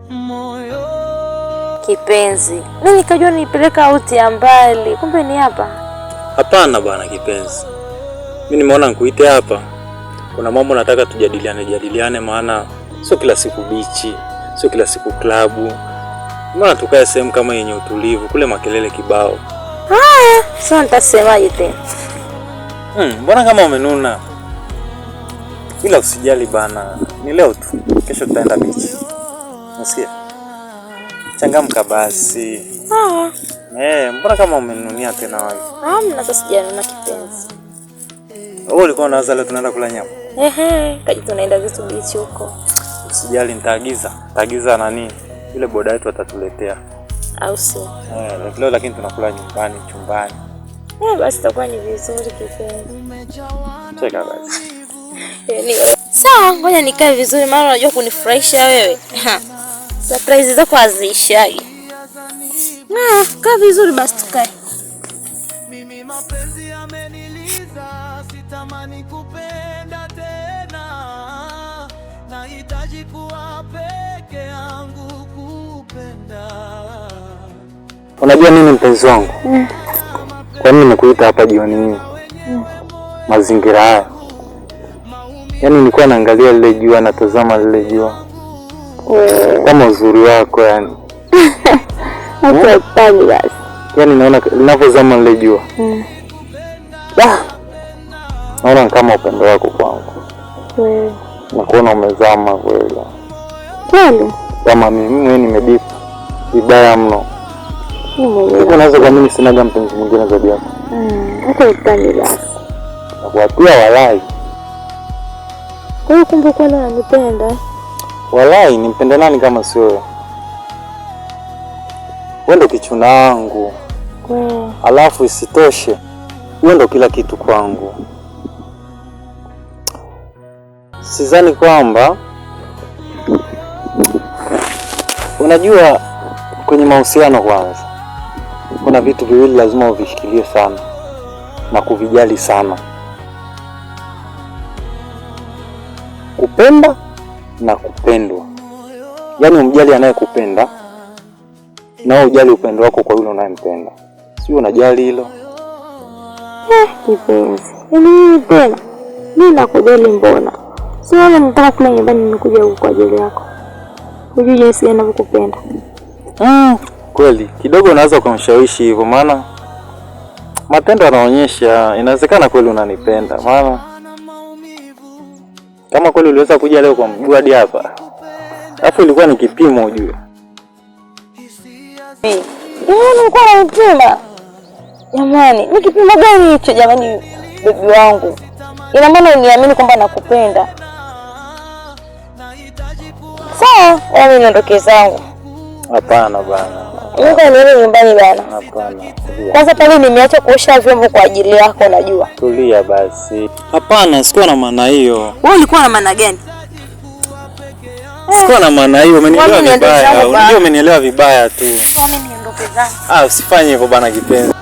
Moyo. Kipenzi, mimi nikajua nipeleka out ya mbali, kumbe ni hapa. Hapana bwana kipenzi, mi nimeona nikuite hapa, kuna mambo nataka tujadiliane jadiliane, maana sio kila siku bichi, sio kila siku klabu. Mbona tukae sehemu kama yenye utulivu, kule makelele kibao. Sasa nitasemaje tena? Mbona kama umenuna? Ila usijali bana, ni leo tu, kesho tutaenda bichi. Unasikia? Changamka basi. Sawa. Mbona kama umenunia tena wewe? Hamna, sasa sijanuna kipenzi. Wewe ulikuwa unawaza leo tunaenda kula nyama? Ehe, kaji tunaenda zetu bichi huko. Usijali, nitaagiza. Nitaagiza nani? Yule boda wetu atatuletea. Au sio? Leo lakini tunakula nyumbani, chumbani. Basi itakuwa ni vizuri kipenzi. Cheka basi. Yaani, sawa, ngoja nikae vizuri maana unajua kunifurahisha wewe. Surprise zako haziishagi. Ah, kaa vizuri basi tukae. Mimi mapenzi yameniliza, sitamani kupenda tena, nahitaji kuwa peke yangu kupenda. Unajua nini mpenzi wangu? Kwa nini nimekuita hapa jioni hii? Mazingira haya. Yaani nilikuwa naangalia lile jua, natazama lile jua. Kama uzuri wako yani. Acha utani basi. Yaani naona linavyozama lile jua. Ah! Naona kama upendo wako kwangu. Nakuona umezama kweli. Kweli? Kama mimi mwenyewe nimedipa vibaya mno. Hivi unaweza kuamini sinaga mpenzi mwingine zaidi yako? Acha utani basi. Nakuapia walai. Kwa hiyo kumbe kweli unanipenda. Walai, nimpende nani kama sio wewe? Wewe ndo kichuna wangu. Kweli. Alafu isitoshe, wewe ndo kila kitu kwangu. Sidhani kwamba unajua, kwenye mahusiano kwanza kuna vitu viwili lazima uvishikilie sana na kuvijali sana: kupenda na kupendwa. Yaani umjali anayekupenda na ujali upendo wako kwa yule unayempenda. Sio unajali hilo? Kipenzi. Yaani mimi tena. Mimi nakujali mbona? Si wewe nitaka kule nyumbani nimekuja huku kwa ajili yako. Hujui jinsi gani ninavyokupenda. Kweli kidogo unaweza ukamshawishi hivyo, maana matendo yanaonyesha inawezekana kweli unanipenda, maana kama kweli uliweza kuja leo kwa mguu hadi hapa, alafu ilikuwa ni kipimo ujue. Nilikuwa nampima. Jamani, ni kipimo gani hicho jamani, bebi wangu? Ina maana uniamini kwamba nakupenda? Sawa, wewe niondoke zangu. Hapana bana. Ngoja niende nyumbani bana. Hapana. Tulia. Kwanza pale nimeacha kuosha vyombo kwa ajili yako unajua. Tulia basi. Hapana, sikuwa na maana hiyo. Wewe ulikuwa na maana gani? Sikuwa na maana hiyo, umenielewa Kwani niende vibaya. zangu bana? Unajua umenielewa vibaya tu. Mimi niondoke zangu. Ah, usifanye hivyo bana kipenzi.